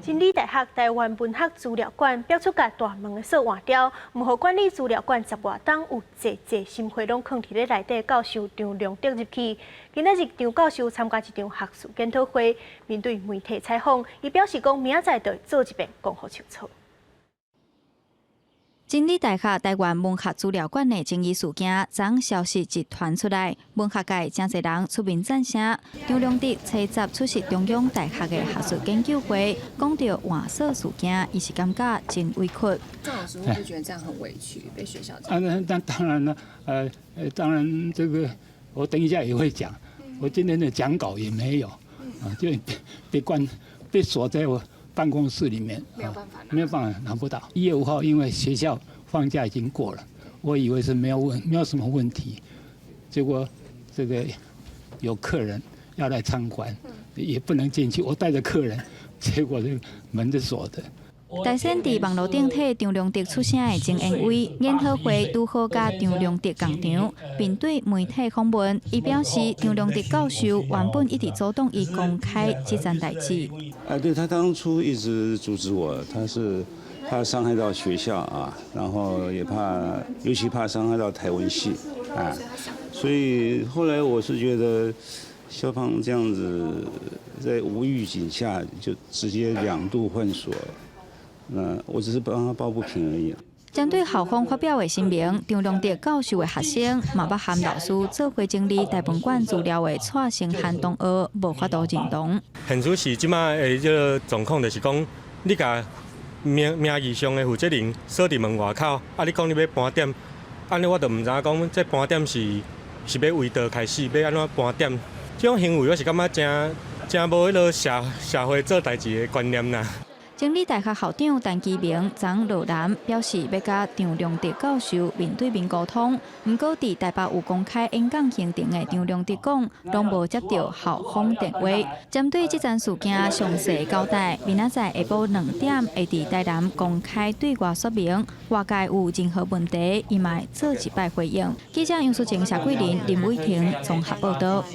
真理大學臺灣文學資料館爆出共大門的鎖換掉，毋予管理資料館十外冬有濟濟心血攏囥佇咧內底教授張良德入去。今仔日張教授參加一場學術研討會，面對媒體採訪，伊表示講明仔載就會做一遍講予清楚。真理大學臺灣文學資料館的爭議事件，昨消息一傳出來，文學界誠濟人出面贊聲。張良德初十出席中央大學的學術研究會，講著換鎖事件，伊是感覺真委屈。張老師會不會覺得這樣很委屈，被學校？啊，那當然了，當然這個我等一下也會講，我今天的講稿也沒有，啊，就被關被鎖在我辦公室裡面，沒有辦法，沒有辦法拿不到。1月5號，因為學校放假已經過了，我以為是沒有什麼問題，結果這個有客人要來參觀，也不能進去。我帶着客人，結果這個門是鎖的。大仙佇網路頂替張良德出聲的曾延威，研討會拄好佮張良德仝場，面對媒體訪問，伊表示張良德教授原本一直阻擋伊公開這件代誌。啊，對，他當初一直阻止我，他是怕傷害到學校啊，然後也怕，尤其怕傷害到台文系啊，所以後來我是覺得校方這樣子在無預警下就直接兩度換鎖。那我只是幫他抱不平而已。針對校方發表的聲明，張良德教授的學生嘛捌和老師做伙整理臺文館資料的蔡成漢同學無法度認同。現實是這馬的這个狀況，就是講你共名義上的負責人鎖佇門外口，啊，你講你欲盤點，按呢我就毋知影講這盤點是欲為佗開始，欲按怎盤點？這種行為我是感覺誠誠無彼落社會做代誌的觀念啦。真理大學校長陳其明昨落南表示，欲佮張良德教授面對面溝通。毋過，佇台北有公開演講行程的張良德講，攏無接著校方電話。針對這樁事件詳細交代，明仔載下晡2點會佇台南公開對外說明。外界有任何問題，伊嘛會做一擺回應。記者楊淑晴、謝桂林、林偉婷綜合報道。